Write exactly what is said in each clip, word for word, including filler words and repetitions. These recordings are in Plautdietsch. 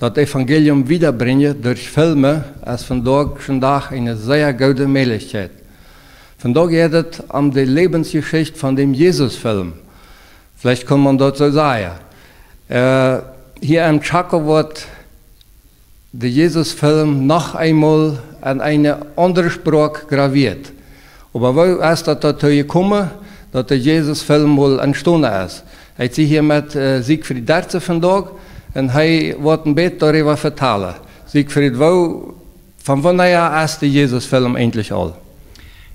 Daut Evangelium wiedabrinjen derch Filme es vondoag dän Dach eene sea goode Mäajlichkjeit. Vondoag jeit et om de Läwensjeschicht von däm Jesus-Film. Veleicht kaun maun daut soo sajen. Äh, hia em Chaco woat de Jesus-Film noch eemol en eene aundre Sproak gravieet. Oba woo es daut doatoo jekomen, daut de Jesus-Film mol entstonen es? Ekj sie hia met, äh, Siegfried Dertze vondoag un hee woat een bät doaräwa vetalen. Siegfried, woo, von wanea es de Jesus-Film eejentlich aul?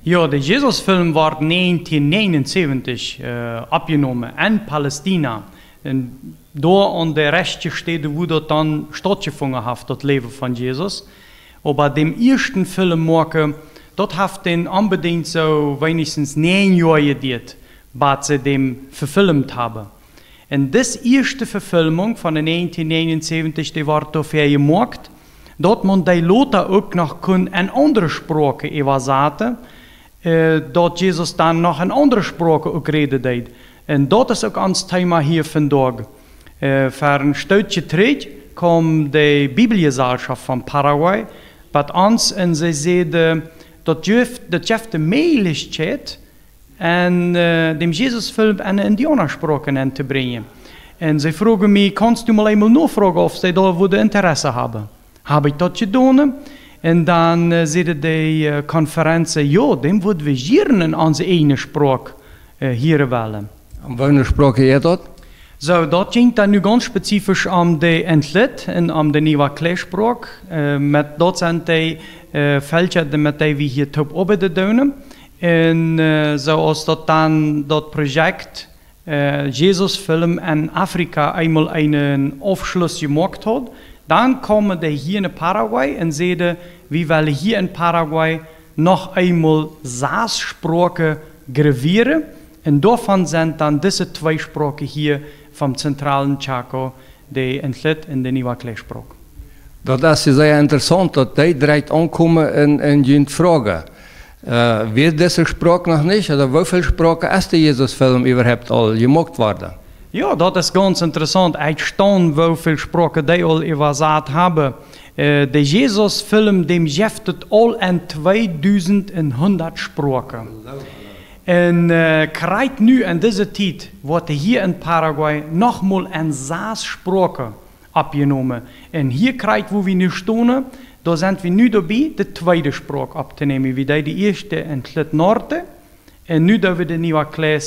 Jo, de Jesus-Film wort negentien negenenzeventig, äh, oppjenomen en Palästina. Un doa aun de rajchte Städ, wua daut dan stautjefungen haft, daut Läwen von Jesus. Oba dän ieeschten Film moaken, daut haft dan onbedinjt soo weens näajen Joa jeduat, bat see dän vefilmt haben. Un dise ieeschte Vefilmunk von de negentien negenenzeventig, dee wort doafäa jemoakt, daut maun dee lota uk noch kunn en aundre Sproaken äwasaten, äh, daut Jesus dan noch en aundre Sproaken uk räden deed. Un daut es uk ons Thema hia vondoag. Äh, ver een Stootje trigj kjeem de Bibeljeselschoft von Paraguay bat ons un see säden, daut jeft, daut jeft de Mäajlichkjeit, en, äh, dän Jesus-Film en de Indianersproak nenntobrinjen. Un see fruagen mie: "Kaust du mol eemol nofroagen, auf see doa wudden Interesse haben?" Hab ekj daut jedonen. Un dan, äh, säden dee, äh, Konferenzen: "Jo, dän wudden wie jieren en onse eejne Sproak, äh, hieren wellen." En woone Sproak jeit daut? Soo, daut jinkj dan nu gaunz spezifisch om de Ntlit un om de Niuwaklei-Sproak. Äh, met daut sent dee, äh, Velkja, dee, met dee wie hia toop oabeiden doonen. Un, äh, soo aus daut dan daut Projekt, äh, Jesus-Film en Afrika eemol eenen Aufschluss jemoakt haud, dan kjeemen dee hia en Paraguay un säden: "Wie wellen hia en Paraguay noch eemol sas Sproaken gravieren." Un doavon sent dan dise twee Sproaken hia vom zentralen Chaco, de Ntlit un de Niuwaklei-Sproak. Daut es sea interessaunt, daut dee direkt aunkomen un, un junt froagen. Äh, wia dise Sproak noch nich, ooda woo väl Sproaken es de Jesus-Film äwahaupt aul jemoakt worden? Jo, daut es gaunz interessaunt. Ekj staun, woo väl Sproaken dee aul äwasat haben. Äh, de Jesus-Film, dän jeft et aul en tweedusent un hundat Sproaken. Un, äh, krakjt nu en dise Tiet woat hia en Paraguay noch mol en sas Sproaken oppjenomen. Un hia krakjt, wua wie nu stonen, doa sent wie nu doabie, de tweede Sproak opptonämen. Wie deeden de ieeschte en Ntlit Norte. Un nu doo wie de Niuwaklei,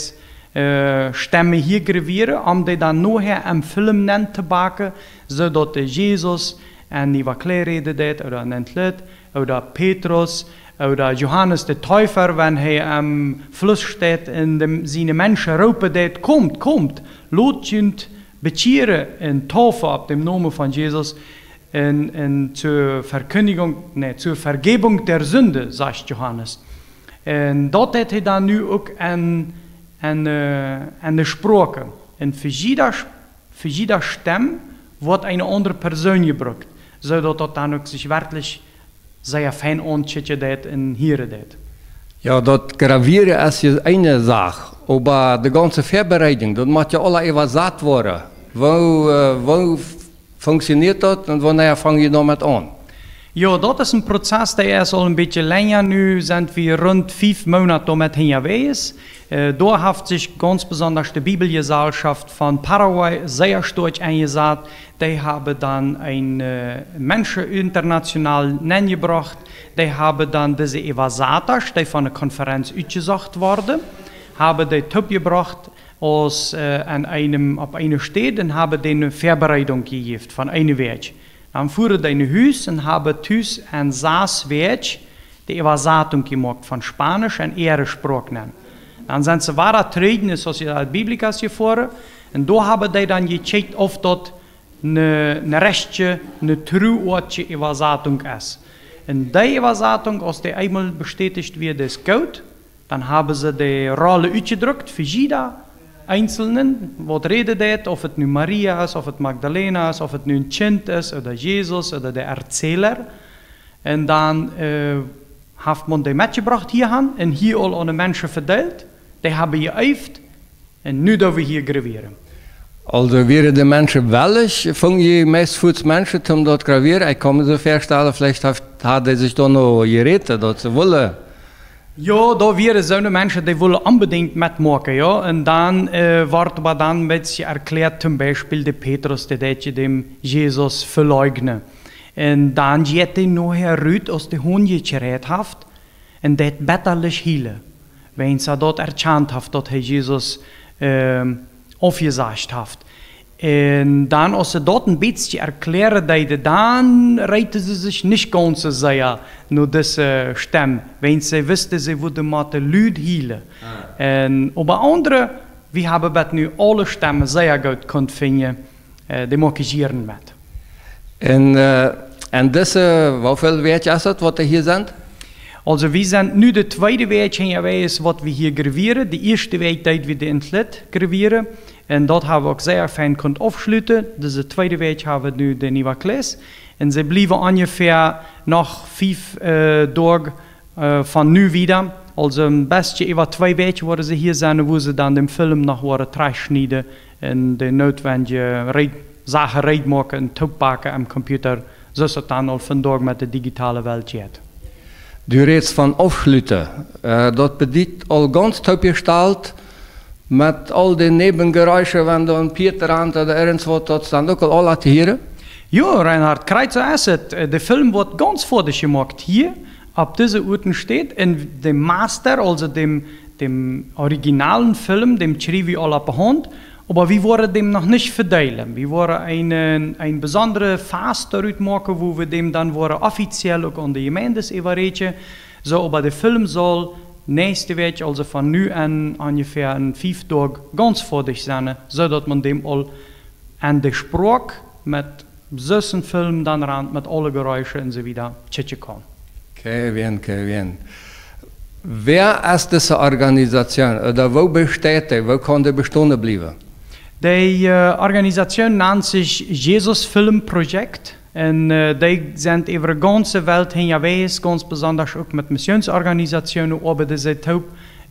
äh, Stemmen hia gravieren, om dee dan nohäa em Film nenntobacken, soo daut de Jesus en Niuwaklei räden deed, ooda en Ntlit, ooda Petrus, ooda Johanes de Deepa, wan hee aum Fluss steit un de, siene Menschen roopen deed: "Komt, komt, lot junt bekjieren un deepen opp dän Nomen von Jesus un, un zur Verkündigung, nä, zur Vergebung der Sünde", sajcht Johanes. Un daut deed hee dan nu uk en, en, äh, en de Sproaken. Un fa jieda, fa jieda Stemm woat eene aundre Persoon jebrukt, soo daut daut dan uk sikj werkjlich sea fein aunkjikjen deed un hieren deed. Jo, daut Gravieren es je eene Sach, oba de gaunze Väabereidunk, daut mott je aules äwasat woaren. Woo, äh, woo f-, funktionieet daut un wanea fang jie doamet aun? Jo, daut es een Prozess, dee es aul een bät lenja. Nu sent wie rund fief Moonat doamet hinjawäajes. Äh, doa haft sikj gaunz besonda de Bibeljeselschoft von Paraguay sea stoakj enjesat. Dee haben dan een, äh, Menschen international nenjebrocht. Dee haben dan dise Äwasatasch, dee von de Konferenz utjesocht worden, haben dee toopjebrocht aus, äh, aun eenem, opp eene Städ un haben dee eene Väabereidunk jejäft von eene Wäakj. Dan fuaren dee no Hus un haben tus en sas Wäakj de Äwasatunk jemoakt von Spanisch en äare Sproak nenn. Dan sent see wada trigj no Sociedad Bíblica jefoaren un doa haben dee dan jekjikjt, auf daut ne, ne rajchte, ne truoatje Äwasatunk es. Un dee Äwasatunk, aus dee eemol bestätigt wia, dee es goot, dan haben see de Rollen utjedrukt fa jieda eenzelnen, waut räden deed, auf et nu Maria es, auf et Magdalena es, auf et nu een Kjint es, ooda Jesus, ooda de Erzähler. Un dan, äh, haft maun dee metjebrocht hia han un hia aul aun de Menschen vedeelt. Dee haben jeeeft un nu doo wie hia gravieren. Also wieren de Menschen wellich, fungen jie meist fuaz Menschen, om daut gravieren? Ekj kaun mie soo väastalen, veleicht haft, hauden see sikj doa noch jeräden, daut see wullen. Jo, doa wieren soone Menschen, dee wullen onbedinjt metmoaken, jo. Un dan äh, wort oba dan een bät erklärt, toom Biespel de Petrus, dee deed je däm Jesus veleugnen. Un dan jeit hee nohäa rut, aus de Hon jekjreit haft, un deed bettalich hielen, wiels hee daut erkjant haft, daut hee Jesus ähm, aufjesagt haft. Un dan, aus see daut een bät erklären deeden, dan reeten see sikj nich gaunz soo sea no dise Stemm, wiels see wisten, see wudden motten lud hielen. Un oba aundre, wie haben bat nu aule Stemmen sea goot kunt finjen, äh, dee moaken jieren met. Un äh, en dise, woo väl Wäakj es daut, waut dee hia sent? Also, wie sent nu de tweede Wäakj hinjawäajes, waut wie hia gravieren. De ieeschte Wäakj deed wie de Entlit gravieren. Un daut haben wie uk sea fein kunt aufschluten. Dise tweede Wäakj haben wie nu de Niva Kles. Un see bliewen onjefäa noch fief äh, Doag äh, von nu wieda. Also een bät äwa twee Wäakj woaren see hia sennen, wua see dan dän Film noch woaren trigjschnieden un de nootwendje Reed-, Sachen reed moaken un toopbacken aum Computer, soo daut dan aul vondoag met de digitale Welt jeit. Du rätst von aufschluten. Äh, daut bediet aul gaunz toopjestalt met aul de Nebengeräusche, wan doa een Pieet rant ooda irjentwaut, daut es dan uk aul aula to hieren? Jo, Reinhard, krakjt soo es et. Äh, de Film woat gaunz foadich jemoakt hia opp dise Uatenstäd. Un de Master, also däm, däm originalen Film, däm kjrieej wie aul opp de Haunt. Oba wie woaren däm noch nich vedeelen. Wie woaren een, een besondret Fast doarut moaken, wua wie däm dan woaren offiziell uk aun de Jemeendes äwaräkjen. Soo, oba de Film saul näakjste Wäakj, also von nu aun onjefäa en fief Doag, gaunz foadich sennen, soo daut maun däm aul en de Sproak met soon Film dan rant met aule Geräusche un soo wieda kjikjen kaun. Qué bien, qué bien. Wäa es dise Organisation? Ooda woo besteit dee? Woo kaun dee bestonen bliewen? Dee äh, Organisation nant sikj Jesus Film Project. Un äh, dee sent äwa de gaunze Welt hinjawäajes, gaunz besonda uk met Missionsorganisationen oabeiden see toop.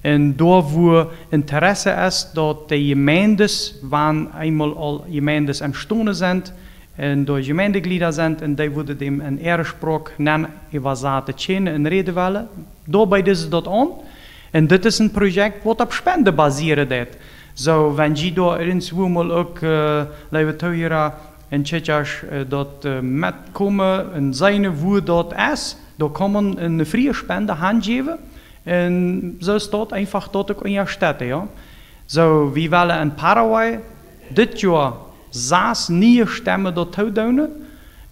Un doa, wua Interesse es, daut de Jemeendes, wan eemol aul Jemeendes entstonen sent, un doa Jemeendejlieda sent, un dee wudden däm en äare Sproak nenn äwasaten kjennen un räden wellen, doa beeden see daut aun. Un dit es een Projekt, waut opp Spenden basieren deit. Soo, wan jie doa irjentwua mol uk, äh, leewe Toohiera un Kjikjasch, äh, daut äh, metkomen un seenen, wua daut es, doa kaun maun eene friee Spend hanjäwen. Un soo es daut eefach daut uk unjastetten, jo. Soo, wie wellen en Paraguay dit Joa sas niee Stemmen doatoo doonen.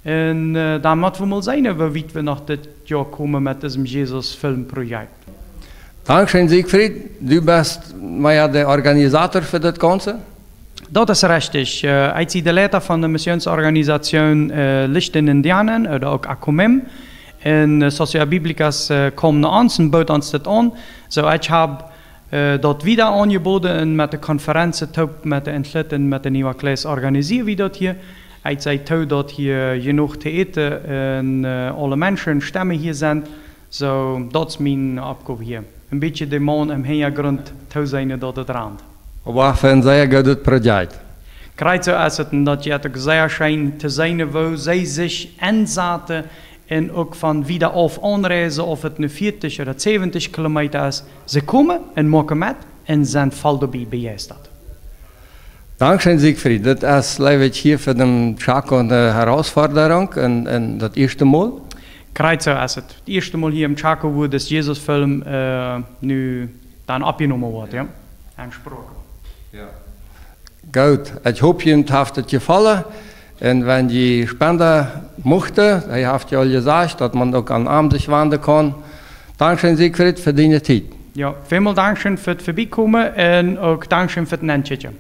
Un äh, dan motten wie mol seenen, woo wiet wie noch dit Joa komen met disem Jesus Film Projekt. Dankscheen, Siegfried. Du best mea de Organisator fa daut Gaunze? Daut es rechtich. Äh, ekj sie de Leita von de Missionsorganisation äh, Licht en Indianen, ooda uk Akumem. Un äh, Socia Biblicas äh, kjeem no ons un bood ons dit aun. Soo, ekj hab äh, daut wieda aunjeboden un met de Konferenzen toop met de Entlit un met de Niva Kles organisieren wie daut hia. Ekj see too, daut hia jenuach to äten un äh, aule Menschen un Stemmen hia sent. Soo, daut es miene Oppgow hia. Een bät de Maun em Hinjagrunt tooseenen, daut et rant. Oba fa een sea goodet Projekt. Krakjt soo es et, un daut jeit uk sea scheen to seenen, woo see sikj ensaten un uk von wieda auf aunreisen, auf et nu vieetich ooda säwentich Kilometa es. See komen un moaken met un sent voll doabie bejeistat. Dankscheen, Siegfried. Daut es, jleew ekj, hia fa dän Chaco eene Herausforderung un, un daut ieeschte Mol. Krakjt soo es et. Daut ieeschte Mol hia em Chaco, wua dis Jesus Film äh, nu dan oppjenomen woat, jo. En Sproak. Jo. Goot, ekj hop, junt haft et jefollen. Un wan jie spenden muchten, hee haft je aul jesajcht, daut maun uk aun am sikj wanden kaun. Dankscheen, Siegfried, fa diene Tiet. Jo, välmol dankscheen fa et Verbiekomen un uk dankscheen fa et Nenkjikjen.